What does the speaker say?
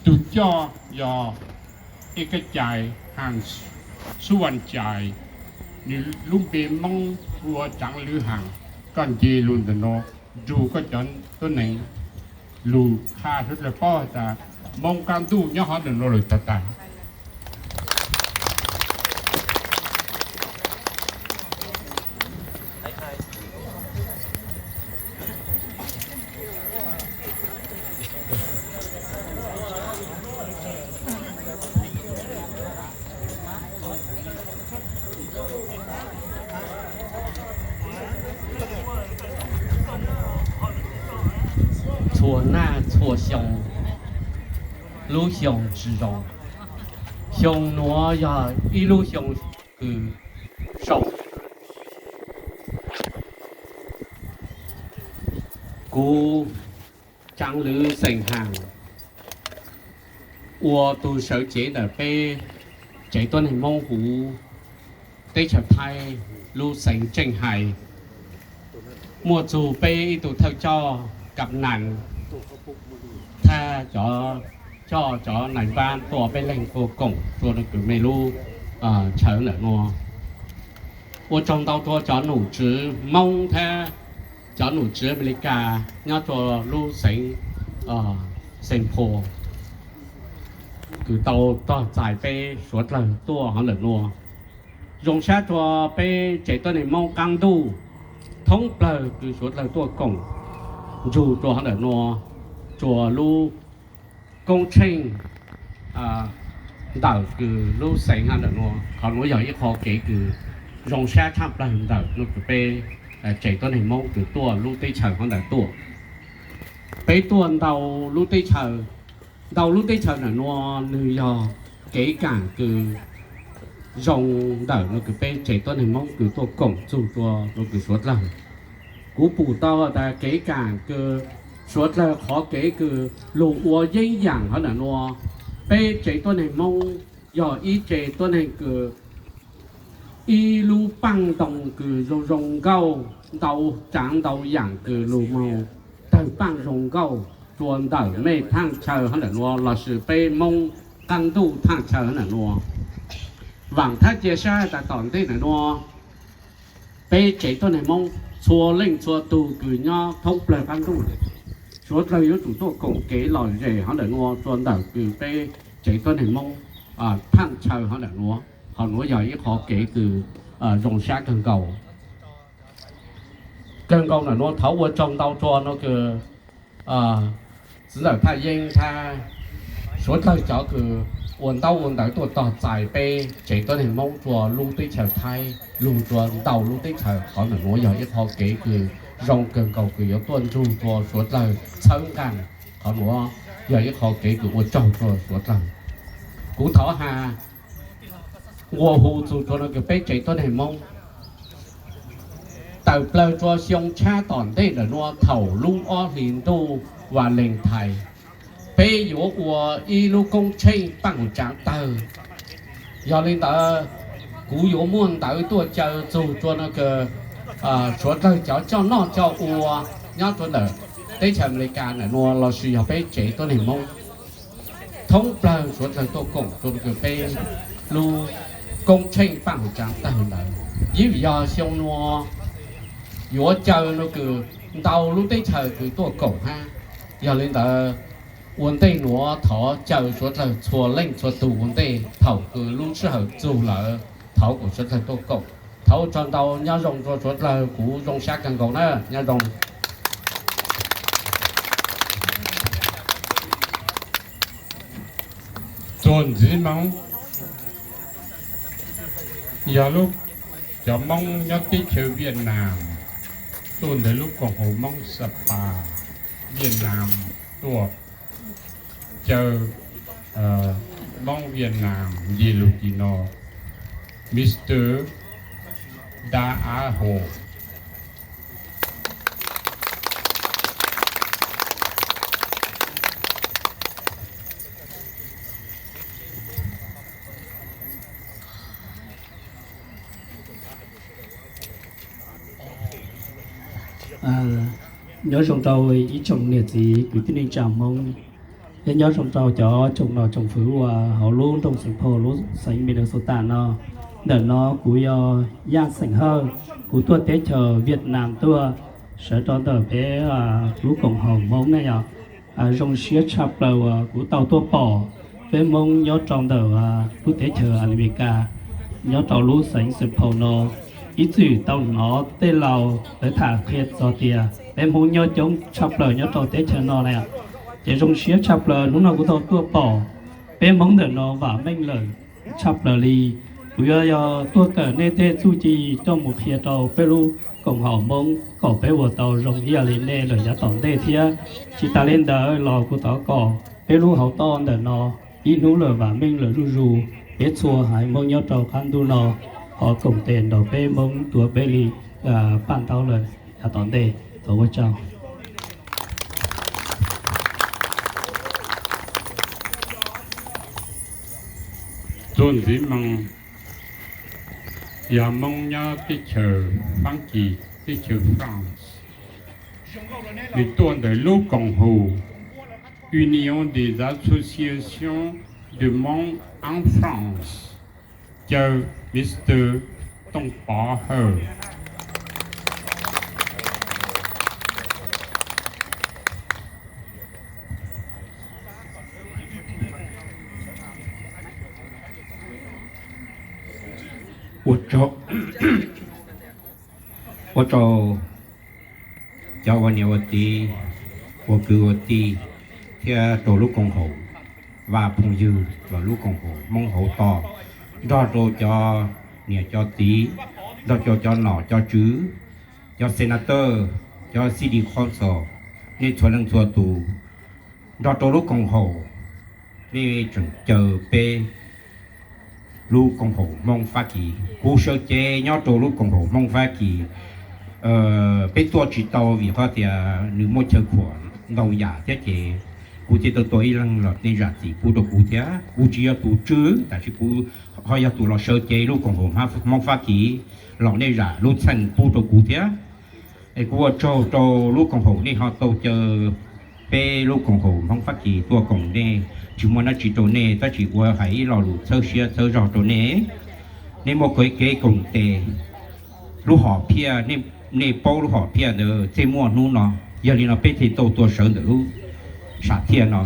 Tus coj yog Ib Kab Cai Has Xub Vaj Cai, nws lub npe Hmoob hu ua Tsav Lwm Has. Koj nce lug ntawm no nrug koj cov tuab neeg lug qha suav dlawg paub has tas Hmoob qaab ntuj nyob hov ntawm no lawm tag tag. Txhua nag txhua xyoo, lub xyoo tsi zoo, xyoo nuav yog ib lub xyoo kws zoo. Kuv Tsav Lwm Xeem Has ua tug sawv cev ntawm peb tsev tuab neeg Hmoob huv teb chaws Thaib lub xeev Tseej Hais, muaj txug peb ib tug thawj coj kam nas thab cov coj cov nais npab tuaj peb leeg tuaj koom rua nuav kws mej lub chaw ntawm nuav. Ua tsaug ntau rua cov nom tswv Hmoob thab cov nom tswv Amelikas nyob rua lub xeev Saint Paul kws tau tog txais peb suav dlawg tuaj hov ntawm nuav. Zoo sab rua peb tsev tuab neeg Hmoob qaab ntuj thoob plawg kws suav dlawg tuaj koom nrug rua hov ntawm nuav, rua lub koob tsheej ntawm kws lub xeev hov ntawm nuav. Qhov nuav yog ib qho kev kws zoo sab tshaaj plawg ntawm nuav kws peb tsev tuab neeg Hmoob kws tuaj lub teb chaws hov ntawm tuaj. Peb tuaj ntau lub teb chaws, ntau lub teb chaws ntawm nuav nwg yog kev kaam kws zoo ntawm nuav kws peb tsev tuab neeg Hmoob kws tuaj koom txug rua nuav kws suav dlawg. Kuv pum tau tas kev kaam kws suav dlawg qhov kev kws lug ua yeeb yaam hov ntawm nuav, peb tsev tuab neeg Hmoob yog ib tsev tuab neeg kws ib lub paaj ntoo kws zoo zoo nkauj, ntau tsaav ntau yaam kws lug moog tawg paaj zoo nkauj rua ntawm mej thaaj chaw hov ntawm nuav lossis peb Moob qaab ntuj thaaj chaw hov ntawm nuav. Vaam thab cia sab tas tom ntej ntawm nuav, peb tsev tuab neeg Moob txhua leej txhua tug kws nyob thoob plawg qaab ntuj, suav dlawg yuav tsum tuaj koom kev lom zem hov ntawm nuav rua ntawm kws peb tsev tuab neeg Moob thaaj chaw hov ntawm nuav. Qhov nuav yog ib qhov kev kws zoo sab kawg nkaus. Kawg nkaus ntawm nuav thov ua tsaug ntau rua nuav kws txiv ntxawm Thaj Yeeb thab suav dlawg cov kws ua ntaub ua ntawv tuaj tog txais peb tsev tuab neeg Hmoob rua lub teb chaws Thaib lug rua ntau lub teb chaws. Qhov ntawm nuav yog ib qho kev kws zoo kawg nkaus kws yuav tuaj nrug rua suav dlawg txhawb nqaa. Qhov nuav yog ib qho kev kws ua tsaug rua suav dlawg. Kuv thov has nqua hu txug rua nuav kws peb tsev tuab neeg Hmoob tawm plawg rua xyoo tshab tom ntej ntawm nuav thaum lub ob hlis ntuj Valentine, peb yuav ua ib lub koob tsheej paaj huv tsaav tawg. Yog li ntawd, kuv yuav muaj ntawv tuaj caw txug rua nuav kws suav dlawg cov coj noj coj ua nyob rua ntawm teb chaws Amelikas ntawm nuav lossis yog peb tsev tuab neeg Hmoob thoob plawg suav dlawg tuaj koom rua nuav kws peb lub koob tsheej paaj huv tsaav tawg ntawd. Yeej vim yog xyoo nuav yuav caw nuav kws ntau lub teb chaws kws tuaj koom hab. Yog li ntawd, ua ntej nuav thov caw suav dlawg txhua leej txhua tug ua ntej thaum kws lub sij hawm txug lawm thov kom suav dlawg tuaj koom. Thov ua tsaug ntau, nyob zoo rua suav dlawg, kuv zoo sab kawg nkaus na, nyob zoo. Txuas ntxiv Moob, yog lub, cov Moob nyob teb chaws Viaj Nam tuaj ntawm lub koom haum Moob Sapa, Viaj Nam tuaj caw Moob Viaj Nam nce lug tim no, Mister Da Av Hom. Nyob zoo rau ib tsoom niam txiv kwv tij neej tsa Hmoob, thiab nyob zoo rau cov tsoom nom tsoom fwv uas hauv lub nroog Saint Paul lub xeev Minnesota no. Ntawm no kuv yog Yaj Xeem Hawj, kuv tuaj teb chaws Viaj Nam tuaj, sawv rau ntawm peb lub koom haum Hmoob ne yog zoo siab tshaj plaws uas kuv tau tuaj pom peb Hmoob nyob rau ntawm lub teb chaws Amelikas, nyob rau lub xeev Saint Paul no. Ib txwm tau hnov tej laus lawv tham qhia txog tias peb Hmoob nyob coob tshaj plaws nyob rau teb chaws no na, ces zoo siab tshaj plaws hnub no kuv tau tuaj pom peb Hmoob ntawm no vam meej lawm tshaj plaws li. Kuv yuav yog tuaj kawm nej tej txuj ci coj mus qhia rau peb lub koom haum Hmoob kom peb ua tau zoo ib yam li nej lawm yav tom ntej thiab. Tsis tas li ntawd los kuv thov kom peb lub hauv toj ntawm no ib hnub lawm vam meej lawm zuj zus, peb txhua haiv Hmoob nyob rau qab ntuj no ho koom tes nrog peb Hmoob tuav peb li paj ntaub lawm yav tom ntej. Thov ua tsaug. Txuas ntxiv Moob, yog Moob nyob teb chaws Faab Kis, teb chaws France. Nws tuaj ntawm lub koom haum Union des Associations de Hmong en France, caw Mister Tooj Pov Hawj. Ua tsaug, ua tsaug cov ua niam ua txiv, ua kwv ua tij, thiab rau lub koom haum Vaj Phooj Ywg los lub koom haum Hmoob hauv toj, nrog rau cov niam cov txiv, nrog rau cov nom cov tswv, cov senator, cov city council, nej txhua leej txhua tus, nrog rau lub koom haum, nej tseem caw peb lub koom haum Hmoob Fab Kis. Kuv sawv cev nyob rau lub koom haum Hmoob Fab Kis, peb tuaj tsis tau vim qhov tias nws muaj chaw khuam ntau yam thiab ces kuv thiaj tau tua ib leeg los nej zam txim pub rau kuv thiab. Kuv tsis yog tus tswv tab sis kuv ho yog tus los sawv cev lub koom haum Hmoob Fab Kis los nej zam lub txheej pub rau kuv thiab. Es kuv ua tsaug rau lub koom haum nej ho tau caw peb lub koom haum Hmoob Fab Kis tuaj koom nej, tsis muaj dab tsi rau nej tab sis ua hais ib lo lus txhawb siab txhawb zog rau nej. Nej muaj kev koom tes, lub hom phiaj, nej paub lub hom phiaj ntawd txij muaj hnub no, yog li no peb thiaj tau tuaj sawv ntawm lub sam thiaj no.